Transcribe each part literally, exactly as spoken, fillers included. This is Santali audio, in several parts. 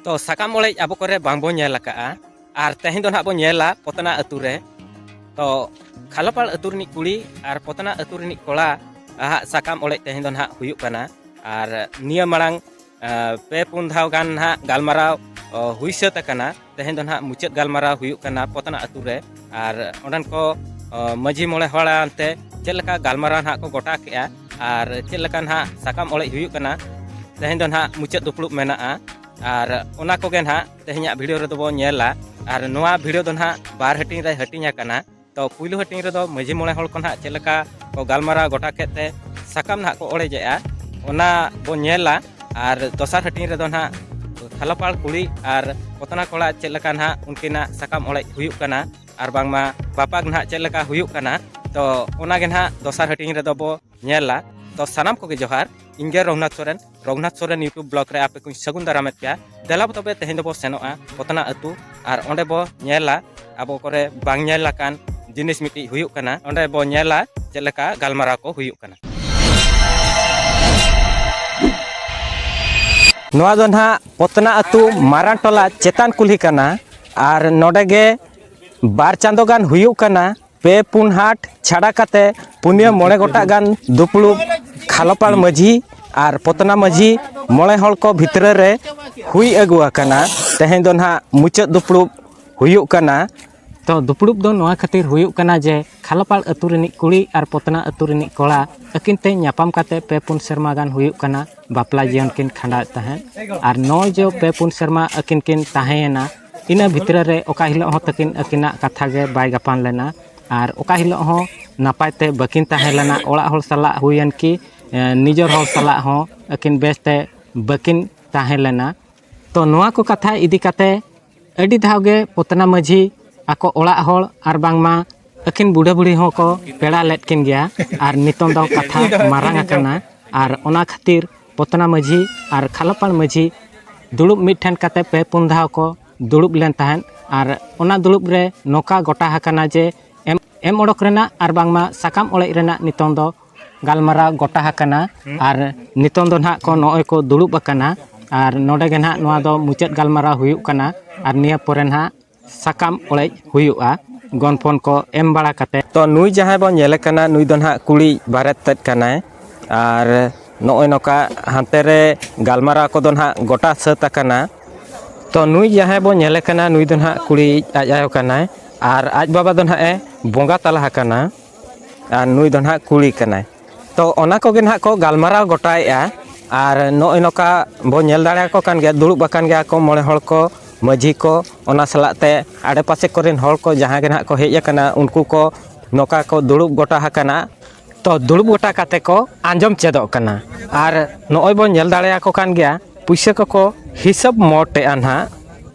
ᱛᱚ ᱥᱟᱠᱟᱢ ᱚᱲᱮᱡ ᱟᱵᱚ ᱠᱚᱨᱮ ᱵᱟᱝᱵᱚᱱ ᱧᱮᱞ ᱟᱠᱟᱜᱼᱟ, ᱟᱨ ᱛᱮᱦᱮᱧ ᱫᱚ ᱱᱟᱦᱟᱜ ᱵᱚᱱ ᱧᱮᱞᱟ ᱯᱚᱛᱱᱟ ᱟᱹᱛᱩ ᱨᱮ᱾ ᱛᱚ ᱠᱷᱟᱞᱚᱯᱟᱲ ᱟᱹᱛᱩ ᱨᱤᱱᱤᱡ ᱠᱩᱲᱤ ᱟᱨ ᱯᱚᱛᱱᱟ ᱟᱹᱛᱩ ᱨᱤᱱᱤᱡ ᱠᱚᱲᱟ ᱦᱟᱸᱜ ᱥᱟᱠᱟᱢ ᱚᱲᱮᱡ ᱛᱮᱦᱮᱧ ᱫᱚ ᱱᱟᱦᱟᱜ ᱦᱩᱭᱩᱜ ᱠᱟᱱᱟ᱾ ᱟᱨ ᱱᱤᱭᱟᱹ ᱢᱟᱲᱟᱝ ᱟᱸ, ᱯᱮ ᱯᱩᱱ ᱫᱷᱟᱣ ᱜᱟᱱ ᱱᱟᱦᱟᱜ ᱜᱟᱞᱢᱟᱨᱟᱣ ᱚ, ᱦᱩᱭ ᱥᱟᱹᱛ ᱟᱠᱟᱱᱟ᱾ ᱛᱮᱦᱮᱧ ᱫᱚ ᱱᱟᱦᱟᱜ ᱢᱩᱪᱟᱹᱫ ᱜᱟᱞᱢᱟᱨᱟᱣ ᱦᱩᱭᱩᱜ ᱠᱟᱱᱟ ᱯᱚᱛᱱᱟ ᱟᱹᱛᱩ ᱨᱮ᱾ ᱟᱨ ᱚᱸᱰᱮᱱ ᱠᱚ ᱚ, ᱢᱟᱹᱡᱷᱤ ᱢᱚᱬᱮ ᱦᱚᱲ ᱟᱱᱛᱮ ᱪᱮᱫ ᱞᱮᱠᱟ ᱜᱟᱞᱢᱟᱨᱟᱣ ᱱᱟᱦᱟᱜ ᱠᱚ ᱜᱚᱴᱟ ᱠᱮᱜᱼᱟ ᱟᱨ ᱪᱮᱫ ᱞᱮᱠᱟ ᱱᱟᱦᱟᱜ ᱥᱟᱠᱟᱢ ᱚᱲᱮᱡ ᱦᱩᱭᱩᱜ ᱠᱟᱱᱟ, ᱛᱮᱦᱮᱧ ᱫᱚ ᱱᱟᱦᱟᱜ ᱢᱩᱪᱟᱹᱫ ᱫᱩᱯᱲᱩᱵ ᱢᱮᱱᱟᱜᱼᱟ᱾ ᱟᱨ ᱚᱱᱟ ᱠᱚᱜᱮ ᱱᱟᱦᱟᱜ ᱛᱮᱦᱮᱧᱟᱜ ᱵᱷᱤᱰᱤᱭᱳ ᱨᱮᱫᱚ ᱵᱚᱱ ᱧᱮᱞᱟ᱾ ᱟᱨ ᱱᱚᱣᱟ ᱵᱷᱤᱰᱤᱭᱳ ᱫᱚ ᱱᱟᱦᱟᱜ ᱵᱟᱨ ᱦᱟᱹᱴᱤᱧ ᱨᱮ ᱦᱟᱹᱴᱤᱧ ᱟᱠᱟᱱᱟ᱾ ᱛᱚ ᱯᱩᱭᱞᱩ ᱦᱟᱹᱴᱤᱧ ᱨᱮᱫᱚ ᱢᱟᱹᱡᱷᱤ ᱢᱚᱬᱮ ᱦᱚᱲ ᱠᱚ ᱱᱟᱦᱟᱜ ᱪᱮᱫ ᱞᱮᱠᱟ ᱠᱚ ᱜᱟᱞᱢᱟᱨᱟᱣ ᱜᱚᱴᱟ ᱠᱮᱫ ᱛᱮ ᱥᱟᱠᱟᱢ ᱱᱟᱦᱟᱜ ᱠᱚ ᱚᱲᱮᱡᱮᱜᱼᱟ, ᱚᱱᱟ ᱵᱚᱱ ᱧᱮᱞᱟ᱾ ᱟᱨ ᱫᱚᱥᱟᱨ ᱦᱟᱹᱴᱤᱧ ᱨᱮᱫᱚ ᱱᱟᱦᱟᱜ ᱠᱷᱟᱞᱚᱯᱟᱲ ᱠᱩᱲᱤ ᱟᱨ ᱯᱚᱛᱱᱟ ᱠᱚᱲᱟ ᱪᱮᱫ ᱞᱮᱠᱟ ᱱᱟᱦᱟᱜ ᱩᱱᱠᱤᱱᱟᱜ ᱥᱟᱠᱟᱢ ᱚᱲᱮᱡ ᱦᱩᱭᱩᱜ ᱠᱟᱱᱟ, ᱟᱨ ᱵᱟᱝᱢᱟ ᱵᱟᱯᱟᱠ ᱱᱟᱦᱟᱜ ᱪᱮᱫ ᱞᱮᱠᱟ ᱦᱩᱭᱩᱜ ᱠᱟᱱᱟ᱾ ᱛᱚ ᱚᱱᱟᱜᱮ ᱱᱟᱦᱟᱜ ᱫᱚᱥᱟᱨ ᱦᱟᱹᱴᱤᱧ ᱨᱮᱫᱚ ᱵᱚ ᱧᱮᱞᱟ᱾ ᱛᱚ ᱥᱟᱱᱟᱢ ᱠᱚᱜᱮ ᱡᱚᱦᱟᱨ, ᱤᱧ ᱜᱮ ᱨᱚᱜᱷᱩᱱᱟᱛᱷ ᱥᱚᱨᱮᱱ, ᱨᱚᱜᱷᱩᱱᱟᱛᱷ ᱥᱚᱨᱮᱱ YouTube blog ᱨᱮ ᱟᱯᱮ ᱠᱚᱧ ᱥᱟᱹᱜᱩᱱ ᱫᱟᱨᱟᱢᱮᱫ ᱯᱮᱭᱟ᱾ ᱫᱮᱞᱟ ᱛᱚᱵᱮ ᱛᱮᱦᱮᱧ ᱫᱚᱵᱚ ᱥᱮᱱᱚᱜᱼᱟ ᱯᱚᱛᱱᱟ ᱟᱹᱛᱩ, ᱟᱨ ᱚᱸᱰᱮ ᱵᱚ ᱧᱮᱞᱟ ᱟᱵᱚ ᱠᱚᱨᱮ ᱵᱟᱝ ᱧᱮᱞ ᱟᱠᱟᱱ ᱡᱤᱱᱤᱥ ᱢᱤᱫᱴᱤᱡ ᱦᱩᱭᱩᱜ ᱠᱟᱱᱟ᱾ ᱚᱸᱰᱮ ᱵᱚ ᱧᱮᱞᱟ ᱪᱮᱫ ᱞᱮᱠᱟ ᱜᱟᱞᱢᱟᱨᱟᱣ ᱠᱚ ᱦᱩᱭᱩᱜ ᱠᱟᱱᱟ᱾ ᱱᱚᱣᱟ ᱫᱚ ᱱᱟᱦᱟᱜ ᱯᱚᱛᱱᱟ ᱟᱹᱛᱩ ᱢᱟᱨᱟᱝ ᱴᱚᱞᱟ ᱪᱮᱛᱟᱱ ᱠᱩᱞᱦᱤ ᱠᱟᱱᱟ, ᱟᱨ ᱱᱚᱰᱮ ᱜᱮ ᱵᱟᱨ ᱪᱟᱸᱫᱳ ᱜᱟᱱ ᱦᱩᱭᱩᱜ ᱠᱟᱱᱟ᱾ ᱯᱮ ᱯᱩᱱ ᱦᱟᱴ ᱪᱷᱟᱰᱟ ᱠᱟᱛᱮ ᱯᱩᱱᱭᱟᱹ ᱢᱚᱬᱮ ᱜᱚᱴᱟᱜ ᱜᱟᱱ ᱫᱩᱯᱲᱩᱵ ᱠᱷᱟᱞᱚᱯᱟᱲ ᱢᱟᱹᱡᱷᱤ ᱟᱨ ᱯᱚᱛᱱᱟ ᱢᱟᱹᱡᱷᱤ ᱢᱚᱬᱮ ᱦᱚᱲ ᱠᱚ ᱵᱷᱤᱛᱨᱟᱹ ᱨᱮ ᱦᱩᱭ ᱟᱹᱜᱩ ᱟᱠᱟᱱᱟ᱾ ᱛᱮᱦᱮᱧ ᱫᱚ ᱱᱟᱦᱟᱜ ᱢᱩᱪᱟᱹᱫ ᱫᱩᱯᱲᱩᱵ ᱦᱩᱭᱩᱜ ᱠᱟᱱᱟ᱾ ᱛᱚ ᱫᱩᱯᱲᱩᱵ ᱫᱚ ᱱᱚᱣᱟ ᱠᱷᱟᱹᱛᱤᱨ ᱦᱩᱭᱩᱜ ᱠᱟᱱᱟ ᱡᱮ ᱠᱷᱟᱞᱚᱯᱟᱲ ᱟᱹᱛᱩ ᱨᱤᱱᱤᱡ ᱠᱩᱲᱤ ᱟᱨ ᱯᱚᱛᱱᱟ ᱟᱹᱛᱩ ᱨᱤᱱᱤᱡ ᱠᱚᱲᱟ ᱟᱹᱠᱤᱱ ᱛᱮ ᱧᱟᱯᱟᱢ ᱠᱟᱛᱮ ᱯᱮ ᱯᱩᱱ ᱥᱮᱨᱢᱟ ᱜᱟᱱ ᱦᱩᱭᱩᱜ ᱠᱟᱱᱟ ᱵᱟᱯᱞᱟ ᱡᱤᱭᱚᱱ ᱠᱤᱱ ᱠᱷᱟᱸᱰᱟᱣᱮᱫ ᱛᱟᱦᱮᱸᱫ᱾ ᱟᱨ ᱱᱚᱜᱼᱚᱭ ᱡᱮ ᱯᱮ ᱯᱩᱱ ᱥᱮᱨᱢᱟ ᱟᱹᱠᱤᱱ ᱠᱤᱱ ᱛᱟᱦᱮᱸᱭᱮᱱᱟ, ᱤᱱᱟᱹ ᱵᱷᱤᱛᱨᱤ ᱨᱮ ᱚᱠᱟ ᱦᱤᱞᱳᱜ ᱦᱚᱸ ᱛᱟᱹᱠᱤᱱ ᱟᱹᱠᱤᱱᱟᱜ ᱠᱟᱛᱷᱟ ᱜᱮ ᱵᱟᱭ ᱜᱟᱯᱟᱱ ᱞᱮᱱᱟ᱾ ᱟᱨ ᱚᱠᱟ ᱦᱤᱞᱳᱜ ᱦᱚᱸ ᱱᱟᱯᱟᱭ ᱛᱮ ᱵᱟᱹᱠᱤᱱ ᱛᱟᱦᱮᱸ ᱞᱮᱱᱟ, ᱚᱲᱟᱜ ᱦᱚᱲ ᱥᱟᱞᱟᱜ ᱦᱩᱭᱮᱱ ᱠᱤ ᱮ, ᱱᱤᱡᱚᱨ ᱦᱚᱲ ᱥᱟᱞᱟᱜ ᱦᱚᱸ ᱟᱹᱠᱤᱱ ᱵᱮᱥ ᱛᱮ ᱵᱟᱹᱠᱤᱱ ᱛᱟᱦᱮᱸ ᱞᱮᱱᱟ᱾ ᱛᱚ ᱱᱚᱣᱟ ᱠᱚ ᱠᱟᱛᱷᱟ ᱤᱫᱤ ᱠᱟᱛᱮ ᱟᱹᱰᱤ ᱫᱷᱟᱣ ᱜᱮ ᱯᱚᱛᱱᱟ ᱢᱟᱹᱡᱷᱤ ᱟᱠᱚ ᱚᱲᱟᱜ ᱦᱚᱲ ᱟᱨ ᱵᱟᱝᱢᱟ ᱟᱹᱠᱤᱱ ᱵᱩᱰᱷᱟᱹ ᱵᱩᱲᱦᱤ ᱦᱚᱸᱠᱚ ᱯᱮᱲᱟ ᱞᱮᱫ ᱠᱤᱱ ᱜᱮᱭᱟ᱾ ᱟᱨ ᱱᱤᱛᱚᱝ ᱫᱚ ᱠᱟᱛᱷᱟ ᱢᱟᱨᱟᱝ ᱟᱠᱟᱱᱟ᱾ ᱟᱨ ᱚᱱᱟ ᱠᱷᱟᱹᱛᱤᱨ ᱯᱚᱛᱱᱟ ᱢᱟᱹᱡᱷᱤ ᱟᱨ ᱠᱷᱟᱞᱚᱯᱟᱲ ᱢᱟᱹᱡᱷᱤ ᱫᱩᱲᱩᱵ ᱢᱤᱫ ᱴᱷᱮᱱ ᱠᱟᱛᱮ ᱯᱮ ᱯᱩᱱ ᱫᱷᱟᱣ ᱠᱚ ᱫᱩᱲᱩᱵ ᱞᱮᱱ ᱛᱟᱦᱮᱸᱫ᱾ ᱟᱨ ᱚᱱᱟ ᱫᱩᱲᱩᱵ ᱨᱮ ᱱᱚᱝᱠᱟ ᱜᱚᱴᱟ ᱟᱠᱟᱱᱟ ᱡᱮ ᱮᱢ, ᱮᱢ ᱚᱰᱚᱠ ᱨᱮᱱᱟᱜ ᱟᱨ ᱵᱟᱝᱢᱟ ᱥᱟᱠᱟᱢ ᱚᱲᱮᱡ ᱨᱮᱱᱟᱜ ᱱᱤᱛᱚᱝ ᱫᱚ ᱜᱟᱞᱢᱟᱨᱟᱣ ᱜᱚᱴᱟ ᱟᱠᱟᱱᱟ᱾ ᱟᱨ ᱱᱤᱛᱚᱝ ᱫᱚ ᱱᱟᱦᱟᱜ ᱠᱚ ᱱᱚᱜᱼᱚᱭ ᱠᱚ ᱫᱩᱲᱩᱵ ᱟᱠᱟᱱᱟ᱾ ᱟᱨ ᱱᱚᱰᱮ ᱜᱮ ᱱᱟᱦᱟᱜ ᱱᱚᱣᱟ ᱫᱚ ᱢᱩᱪᱟᱹᱫ ᱜᱟᱞᱢᱟᱨᱟᱣ ᱦᱩᱭᱩᱜ ᱠᱟᱱᱟ᱾ ᱟᱨ ᱱᱤᱭᱟᱹ ᱯᱚᱨᱮ ᱱᱟᱦᱟᱜ ᱥᱟᱠᱟᱢ ᱚᱲᱮᱡ ᱦᱩᱭᱩᱜᱼᱟ, ᱜᱚᱱᱯᱚᱱ ᱠᱚ ᱮᱢ ᱵᱟᱲᱟ ᱠᱟᱛᱮ᱾ ᱛᱚ, ᱱᱩᱭ ᱡᱟᱦᱟᱸᱭ ᱵᱚᱱ ᱧᱮᱞᱮ ᱠᱟᱱᱟ, ᱱᱩᱭ ᱫᱚ ᱱᱟᱦᱟᱜ ᱠᱩᱲᱤ ᱵᱟᱨᱮᱛ ᱛᱮᱫ ᱠᱟᱱᱟᱭ᱾ ᱟᱨ ᱱᱚᱜᱼᱚᱭ ᱱᱚᱝᱠᱟ ᱦᱟᱱᱛᱮ ᱨᱮ ᱜᱟᱞᱢᱟᱨᱟᱣ ᱠᱚᱫᱚ ᱱᱟᱦᱟᱜ ᱜᱚᱴᱟ ᱥᱟᱹᱛ ᱟᱠᱟᱱᱟ᱾ ᱛᱚ, ᱱᱩᱭ ᱡᱟᱦᱟᱸᱭ ᱵᱚᱱ ᱧᱮᱞᱮ ᱠᱟᱱᱟ, ᱱᱩᱭ ᱫᱚ ᱱᱟᱦᱟᱜ ᱠᱩᱲᱤ ᱟᱡ ᱟᱭᱳ ᱠᱟᱱᱟᱭ᱾ ᱟᱨ ᱟᱡ ᱵᱟᱵᱟ ᱫᱚ ᱱᱟᱦᱟᱜ ᱮ ᱵᱚᱸᱜᱟ ᱛᱟᱞᱟ ᱟᱠᱟᱱᱟ᱾ ᱟᱨ ᱱᱩᱭ ᱫᱚ ᱱᱟᱦᱟᱜ ᱠᱩᱲᱤ ᱠᱟᱱᱟᱭ᱾ ᱛᱚ, ᱚᱱᱟ ᱠᱚᱜᱮ ᱱᱟᱦᱟᱜ ᱠᱚ ᱜᱟᱞᱢᱟᱨᱟᱣ ᱜᱚᱴᱟᱭᱮᱫᱼᱟ᱾ ᱟᱨ ᱱᱚᱜᱼᱚᱭ ᱱᱚᱝᱠᱟ ᱵᱚᱱ ᱧᱮᱞ ᱫᱟᱲᱮᱭᱟᱠᱚ ᱠᱟᱱ ᱜᱮᱭᱟ, ᱫᱩᱲᱩᱵ ᱟᱠᱟᱱ ᱜᱮᱭᱟ ᱠᱚ ᱢᱚᱬᱮ ᱦᱚᱲ ᱠᱚ, ᱢᱟᱹᱡᱷᱤ ᱠᱚ, ᱚᱱᱟ ᱥᱟᱞᱟᱜ ᱛᱮ ᱟᱰᱮᱯᱟᱥᱮ ᱠᱚᱨᱮᱱ ᱦᱚᱲ ᱠᱚ ᱡᱟᱦᱟᱸ ᱜᱮ ᱱᱟᱦᱟᱜ ᱠᱚ ᱦᱮᱡ ᱟᱠᱟᱱᱟ, ᱩᱱᱠᱩ ᱠᱚ ᱱᱚᱝᱠᱟ ᱠᱚ ᱫᱩᱲᱩᱵ ᱜᱚᱴᱟ ᱟᱠᱟᱱᱟ᱾ ᱛᱚ, ᱫᱩᱲᱩᱵ ᱜᱚᱴᱟ ᱠᱟᱛᱮ ᱠᱚ ᱟᱸᱡᱚᱢ ᱪᱮᱫᱚᱜ ᱠᱟᱱᱟ᱾ ᱟᱨ ᱱᱚᱜᱼᱚᱭ ᱵᱚᱱ ᱧᱮᱞ ᱫᱟᱲᱮᱭᱟᱠᱚ ᱠᱟᱱ ᱜᱮᱭᱟ, ᱯᱩᱭᱥᱟᱹ ᱠᱚᱠᱚ ᱦᱤᱥᱟᱹᱵ ᱢᱚᱴ ᱮᱫᱼᱟ ᱱᱟᱦᱟᱜ᱾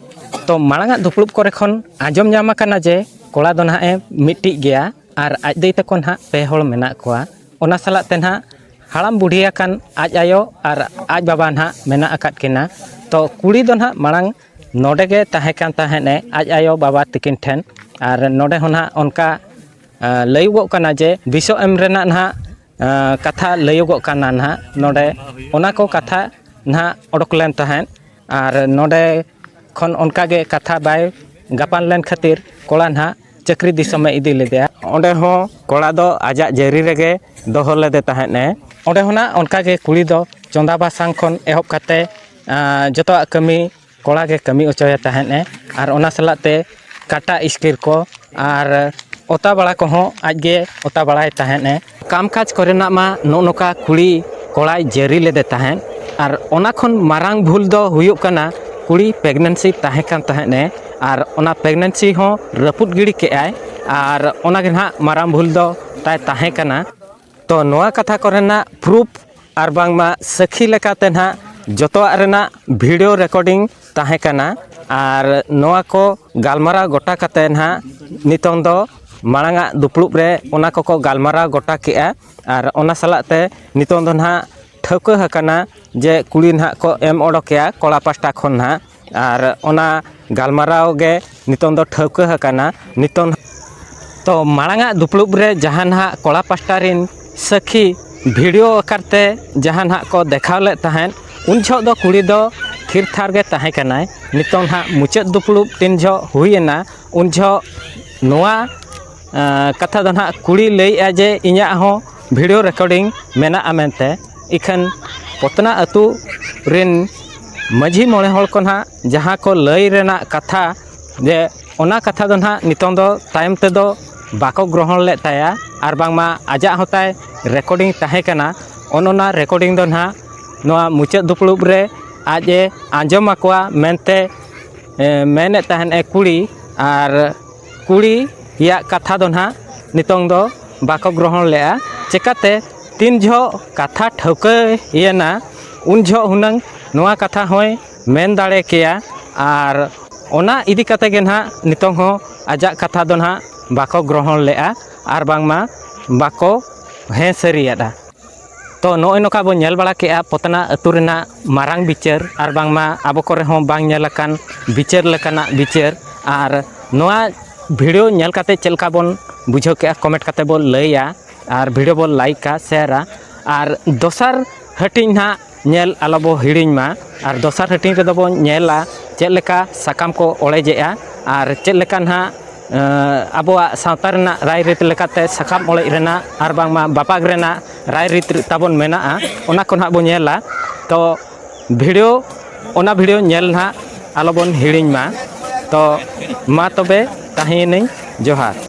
ᱛᱚ, ᱢᱟᱲᱟᱝᱟᱜ ᱫᱩᱯᱲᱩᱵ ᱠᱚᱨᱮ ᱠᱷᱚᱱ ᱟᱸᱡᱚᱢ ᱧᱟᱢ ᱟᱠᱟᱱᱟ ᱡᱮ ᱠᱚᱲᱟ ᱫᱚ ᱱᱟᱦᱟᱜ ᱮ ᱢᱤᱫᱴᱤᱡ ᱜᱮᱭᱟ ᱟᱨ ᱟᱡ ᱫᱟᱹᱭ ᱛᱟᱠᱚ ᱱᱟᱦᱟᱜ ᱯᱮ ᱦᱚᱲ ᱢᱮᱱᱟᱜ ᱠᱚᱣᱟ᱾ ᱚᱱᱟ ᱥᱟᱞᱟᱜ ᱛᱮ ᱱᱟᱦᱟᱜ ᱦᱟᱲᱟᱢ ᱵᱩᱰᱷᱤ ᱟᱠᱟᱱ ᱟᱡ ᱟᱭᱳ ᱟᱨ ᱟᱡ ᱵᱟᱵᱟ ᱱᱟᱦᱟᱜ ᱢᱮᱱᱟᱜ ᱟᱠᱟᱫ ᱠᱤᱱᱟ᱾ ᱛᱚ, ᱠᱩᱲᱤ ᱫᱚ ᱱᱟᱦᱟᱜ ᱢᱟᱲᱟᱝ ᱱᱚᱰᱮ ᱜᱮ ᱛᱟᱦᱮᱸ ᱠᱟᱱ ᱛᱟᱦᱮᱸᱫ ᱮ ᱟᱡ ᱟᱭᱳ ᱵᱟᱵᱟ ᱛᱤᱠᱤᱱ ᱴᱷᱮᱱ᱾ ᱟᱨ ᱱᱚᱰᱮ ᱦᱚᱸ ᱱᱟᱦᱟᱜ ᱚᱱᱠᱟ, ᱟ, ᱞᱟᱹᱭᱚᱜᱚᱜ ᱠᱟᱱᱟ ᱡᱮ ᱵᱤᱥᱚ ᱮᱢ ᱨᱮᱱᱟᱜ ᱱᱟᱦᱟᱜ, ᱟ, ᱠᱟᱛᱷᱟ ᱞᱟᱹᱭᱚᱜᱚᱜ ᱠᱟᱱᱟ ᱱᱟᱦᱟᱜ ᱱᱚᱰᱮ᱾ ᱚᱱᱟ ᱠᱚ ᱠᱟᱛᱷᱟ ᱱᱟᱦᱟᱜ ᱚᱰᱚᱠ ᱞᱮᱱ ᱛᱟᱦᱮᱸᱫ᱾ ᱟᱨ ᱱᱚᱰᱮ ᱠᱷᱚᱱ ᱚᱱᱠᱟ ᱜᱮ ᱠᱟᱛᱷᱟ ᱵᱟᱭ ᱜᱟᱯᱟᱱ ᱞᱮᱱ ᱠᱷᱟᱹᱛᱤᱨ ᱠᱚᱲᱟ ᱱᱟᱦᱟᱜ ᱪᱟᱹᱠᱨᱤ ᱫᱤᱥᱚᱢᱮ ᱤᱫᱤ ᱞᱮᱫᱮᱭᱟ᱾ ᱚᱸᱰᱮ ᱦᱚᱸ ᱠᱚᱲᱟ ᱫᱚ ᱟᱡᱟᱜ ᱡᱟᱹᱨᱤ ᱨᱮᱜᱮ ᱫᱚᱦᱚ ᱞᱮᱫᱮ ᱛᱟᱦᱮᱸᱫ ᱮ᱾ ᱚᱸᱰᱮ ᱦᱚᱸ ᱱᱟᱜ ᱚᱱᱠᱟ ᱜᱮ ᱠᱩᱲᱤ ᱫᱚ ᱪᱚᱸᱫᱟ ᱵᱟᱥᱟᱝ ᱠᱷᱚᱱ ᱮᱦᱚᱵ ᱠᱟᱛᱮ, ᱟᱸ, ᱡᱚᱛᱚᱣᱟᱜ ᱠᱟᱹᱢᱤ ᱠᱚᱲᱟ ᱜᱮ ᱠᱟᱹᱢᱤ ᱦᱚᱪᱚᱭᱮ ᱛᱟᱦᱮᱸᱫ ᱮ᱾ ᱟᱨ ᱚᱱᱟ ᱥᱟᱞᱟᱜ ᱛᱮ ᱠᱟᱴᱟ ᱤᱥᱠᱤᱨ ᱠᱚ ᱟᱨ ᱚᱛᱟ ᱵᱟᱲᱟ ᱠᱚᱦᱚᱸ ᱟᱡ ᱜᱮ ᱚᱛᱟ ᱵᱟᱲᱟᱭ ᱛᱟᱦᱮᱸᱫ ᱮ᱾ ᱠᱟᱢ ᱠᱟᱡᱽ ᱠᱚᱨᱮᱱᱟᱜ ᱢᱟ ᱱᱚᱜᱼᱚ ᱱᱚᱝᱠᱟ ᱠᱩᱲᱤ ᱠᱚᱲᱟᱭ ᱡᱟᱹᱨᱤ ᱞᱮᱫᱮ ᱛᱟᱦᱮᱸᱫ᱾ ᱟᱨ ᱚᱱᱟ ᱠᱷᱚᱱ ᱢᱟᱨᱟᱝ ᱵᱷᱩᱞ ᱫᱚ ᱦᱩᱭᱩᱜ ᱠᱟᱱᱟ, ᱠᱩᱲᱤ ᱯᱨᱮᱜᱱᱮᱱᱥᱤ ᱛᱟᱦᱮᱸ ᱠᱟᱱ ᱛᱟᱦᱮᱸᱫ ᱮ, ᱟᱨ ᱚᱱᱟ ᱯᱨᱮᱜᱱᱮᱱᱥᱤ ᱦᱚᱸ ᱨᱟᱹᱯᱩᱫ ᱜᱤᱰᱤ ᱠᱮᱜᱼᱟᱭ᱾ ᱟᱨ ᱚᱱᱟ ᱜᱮ ᱱᱟᱦᱟᱜ ᱢᱟᱨᱟᱝ ᱵᱷᱩᱞ ᱫᱚ ᱛᱟᱭ ᱛᱟᱦᱮᱸ ᱠᱟᱱᱟ᱾ ᱛᱚ, ᱱᱚᱣᱟ ᱠᱟᱛᱷᱟ ᱠᱚᱨᱮᱱᱟᱜ ᱯᱨᱩᱯᱷ ᱟᱨ ᱵᱟᱝᱢᱟ ᱥᱟᱹᱠᱷᱤ ᱞᱮᱠᱟᱛᱮ ᱱᱟᱦᱟᱜ ᱡᱚᱛᱚᱣᱟᱜ ᱨᱮᱱᱟᱜ ᱵᱷᱤᱰᱤᱭᱳ ᱨᱮᱠᱚᱨᱰᱤᱝ ᱛᱟᱦᱮᱸ ᱠᱟᱱᱟ᱾ ᱟᱨ ᱱᱚᱣᱟ ᱠᱚ ᱜᱟᱞᱢᱟᱨᱟᱣ ᱜᱚᱴᱟ ᱠᱟᱛᱮ ᱱᱟᱦᱟᱜ ᱱᱤᱛᱚᱝ ᱫᱚ ᱢᱟᱲᱟᱝᱟᱜ ᱫᱩᱯᱲᱩᱵ ᱨᱮ ᱚᱱᱟ ᱠᱚᱠᱚ ᱜᱟᱞᱢᱟᱨᱟᱣ ᱜᱚᱴᱟ ᱠᱮᱜᱼᱟ᱾ ᱟᱨ ᱚᱱᱟ ᱥᱟᱞᱟᱜ ᱛᱮ ᱱᱤᱛᱚᱝ ᱫᱚ ᱱᱟᱦᱟᱜ ᱴᱷᱟᱹᱣᱠᱟᱹ ᱟᱠᱟᱱᱟ ᱡᱮ ᱠᱩᱲᱤ ᱱᱟᱦᱟᱜ ᱠᱚ ᱮᱢ ᱚᱰᱚᱠᱮᱭᱟ ᱠᱚᱲᱟ ᱯᱟᱥᱴᱟ ᱠᱷᱚᱱ ᱱᱟᱦᱟᱜ᱾ ᱟᱨ ᱚᱱᱟ ᱜᱟᱞᱢᱟᱨᱟᱣ ᱜᱮ ᱱᱤᱛᱚᱝ ᱫᱚ ᱴᱷᱟᱹᱣᱠᱟᱹ ᱟᱠᱟᱱᱟ᱾ ᱱᱤᱛᱚᱝ ᱛᱚ, ᱢᱟᱲᱟᱝᱟᱜ ᱫᱩᱯᱲᱩᱵ ᱨᱮ ᱡᱟᱦᱟᱸ ᱱᱟᱦᱟᱜ ᱠᱚᱲᱟ ᱯᱟᱥᱴᱟ ᱨᱮᱱ ᱥᱟᱹᱠᱷᱤ ᱵᱷᱤᱰᱤᱭᱳ ᱟᱠᱟᱨ ᱛᱮ ᱡᱟᱦᱟᱸ ᱱᱟᱦᱟᱜ ᱠᱚ ᱫᱮᱠᱷᱟᱣ ᱞᱮᱫ ᱛᱟᱦᱮᱸᱫ, ᱩᱱ ᱡᱚᱦᱚᱜ ᱫᱚ ᱠᱩᱲᱤ ᱫᱚ ᱛᱷᱤᱨ ᱛᱷᱟᱨ ᱜᱮ ᱛᱟᱦᱮᱸ ᱠᱟᱱᱟᱭ᱾ ᱱᱤᱛᱚᱝ ᱱᱟᱦᱟᱜ ᱢᱩᱪᱟᱹᱫ ᱫᱩᱯᱲᱩᱵ ᱛᱤᱱ ᱡᱚᱦᱚᱜ ᱦᱩᱭ ᱮᱱᱟ, ᱩᱱ ᱡᱚᱦᱚᱜ ᱱᱚᱣᱟ ᱟᱸ, ᱠᱟᱛᱷᱟ ᱫᱚ ᱱᱟᱦᱟᱜ ᱠᱩᱲᱤ ᱞᱟᱹᱭᱮᱜᱼᱟ ᱡᱮ ᱤᱧᱟᱹᱜ ᱦᱚᱸ ᱵᱷᱤᱰᱤᱭᱳ ᱨᱮᱠᱚᱨᱰᱤᱝ ᱢᱮᱱᱟᱜᱼᱟ ᱢᱮᱱᱛᱮ᱾ ᱤᱠᱷᱟᱹᱱ ᱯᱚᱛᱱᱟ ᱟᱹᱛᱩ ᱨᱮᱱ ᱢᱟᱹᱡᱷᱤ ᱢᱚᱬᱮ ᱦᱚᱲ ᱠᱚ ᱱᱟᱦᱟᱜ ᱡᱟᱦᱟᱸ ᱠᱚ ᱞᱟᱹᱭ ᱨᱮᱱᱟᱜ ᱠᱟᱛᱷᱟ ᱡᱮ ᱚᱱᱟ ᱠᱟᱛᱷᱟ ᱫᱚ ᱱᱟᱦᱟᱜ ᱱᱤᱛᱚᱝ ᱫᱚ ᱛᱟᱭᱚᱢ ᱛᱮᱫᱚ ᱵᱟᱠᱚ ᱜᱨᱚᱦᱚᱬ ᱞᱮᱫ ᱛᱟᱭᱟ, ᱟᱨ ᱵᱟᱝᱢᱟ ᱟᱡᱟᱜ ᱦᱚᱸ ᱛᱟᱭ ᱨᱮᱠᱚᱨᱰᱤᱝ ᱛᱟᱦᱮᱸ ᱠᱟᱱᱟ᱾ ᱚᱱ ᱚᱱᱟ ᱨᱮᱠᱚᱨᱰᱤᱝ ᱫᱚ ᱱᱟᱦᱟᱜ ᱱᱚᱣᱟ ᱢᱩᱪᱟᱹᱫ ᱫᱩᱯᱲᱩᱵ ᱨᱮ ᱟᱡ ᱮ ᱟᱸᱡᱚᱢ ᱟᱠᱚᱣᱟ ᱢᱮᱱᱛᱮ ᱮ, ᱢᱮᱱᱮᱫ ᱛᱟᱦᱮᱱ ᱮ ᱠᱩᱲᱤ, ᱟᱨ ᱠᱩᱲᱤᱭᱟᱜ ᱠᱟᱛᱷᱟ ᱫᱚ ᱱᱟᱦᱟᱜ ᱱᱤᱛᱚᱝ ᱫᱚ ᱵᱟᱠᱚ ᱜᱨᱚᱦᱚᱬ ᱞᱮᱫᱼᱟ᱾ ᱪᱮᱠᱟᱛᱮ ᱛᱤᱱ ᱡᱚᱦᱚᱜ ᱠᱟᱛᱷᱟ ᱴᱷᱟᱹᱣᱠᱟᱹᱭᱮᱱᱟ, ᱩᱱ ᱡᱚᱦᱚᱜ ᱦᱩᱱᱟᱹᱝ ᱱᱚᱣᱟ ᱠᱟᱛᱷᱟ ᱦᱚᱸᱭ ᱢᱮᱱ ᱫᱟᱲᱮ ᱠᱮᱭᱟ, ᱟᱨ ᱚᱱᱟ ᱤᱫᱤ ᱠᱟᱛᱮ ᱜᱮ ᱱᱟᱦᱟᱜ ᱱᱤᱛᱚᱝ ᱦᱚᱸ ᱟᱡᱟᱜ ᱠᱟᱛᱷᱟ ᱫᱚ ᱱᱟᱦᱟᱜ ᱵᱟᱠᱚ ᱜᱨᱚᱦᱚᱬ ᱞᱮᱫᱼᱟ, ᱟᱨ ᱵᱟᱝᱢᱟ ᱵᱟᱠᱚ ᱦᱮᱸ ᱥᱟᱹᱨᱤᱭᱟᱫᱼᱟ᱾ ᱛᱚ ᱱᱚᱜᱼᱚᱭ ᱱᱚᱝᱠᱟ ᱵᱚᱱ ᱧᱮᱞ ᱵᱟᱲᱟ ᱠᱮᱜᱼᱟ ᱯᱚᱛᱱᱟ ᱟᱹᱛᱩ ᱨᱮᱱᱟᱜ ᱢᱟᱨᱟᱝ ᱵᱤᱪᱟᱹᱨ, ᱟᱨ ᱵᱟᱝᱢᱟ ᱟᱵᱚ ᱠᱚᱨᱮ ᱦᱚᱸ ᱵᱟᱝ ᱧᱮᱞ ᱟᱠᱟᱱ ᱵᱤᱪᱟᱹᱨ ᱞᱮᱠᱟᱱᱟᱜ ᱵᱤᱪᱟᱹᱨ᱾ ᱟᱨ ᱱᱚᱣᱟ ᱵᱷᱤᱰᱤᱭᱳ ᱧᱮᱞ ᱠᱟᱛᱮ ᱪᱮᱫ ᱞᱮᱠᱟ ᱵᱚᱱ ᱵᱩᱡᱷᱟᱹᱣ ᱠᱮᱜᱼᱟ, ᱠᱚᱢᱮᱱᱴ ᱠᱟᱛᱮ ᱵᱚᱱ ᱞᱟᱹᱭᱟ, ᱟᱨ ᱵᱷᱤᱰᱤᱭᱳ ᱵᱚᱱ ᱞᱟᱭᱤᱠᱟ, ᱥᱮᱭᱟᱨᱟ᱾ ᱟᱨ ᱫᱚᱥᱟᱨ ᱦᱟᱹᱴᱤᱧ ᱱᱟᱦᱟᱜ ᱧᱮᱞ ᱟᱞᱚ ᱵᱚ ᱦᱤᱲᱤᱧ ᱢᱟ᱾ ᱟᱨ ᱫᱚᱥᱟᱨ ᱦᱟᱹᱴᱤᱧ ᱨᱮᱫᱚ ᱵᱚᱱ ᱧᱮᱞᱟ ᱪᱮᱫ ᱞᱮᱠᱟ ᱥᱟᱠᱟᱢ ᱠᱚ ᱚᱲᱮᱡᱮᱜᱼᱟ, ᱟᱨ ᱪᱮᱫ ᱞᱮᱠᱟ ᱱᱟᱦᱟᱜ ᱟᱵᱚᱣᱟᱜ ᱥᱟᱶᱛᱟ ᱨᱮᱱᱟᱜ ᱨᱟᱭᱨᱤᱛ ᱞᱮᱠᱟᱛᱮ ᱥᱟᱠᱟᱢ ᱚᱲᱮᱡ ᱨᱮᱱᱟᱜ ᱟᱨ ᱵᱟᱝᱢᱟ ᱵᱟᱯᱟᱜᱽ ᱨᱮᱱᱟᱜ ᱨᱟᱭᱨᱤᱛ ᱛᱟᱵᱚᱱ ᱢᱮᱱᱟᱜᱼᱟ, ᱚᱱᱟ ᱠᱚ ᱱᱟᱦᱟᱜ ᱵᱚᱱ ᱧᱮᱞᱟ᱾ ᱛᱚ ᱵᱷᱤᱰᱤᱭᱳ, ᱚᱱᱟ ᱵᱷᱤᱰᱤᱭᱳ ᱧᱮᱞ ᱱᱟᱦᱟᱜ ᱟᱞᱚᱵᱚᱱ ᱦᱤᱲᱤᱧ ᱢᱟ᱾ ᱛᱚ ᱢᱟ ᱛᱚᱵᱮ ᱛᱟᱦᱮᱸᱭᱮᱱᱟᱹᱧ, ᱡᱚᱦᱟᱨ᱾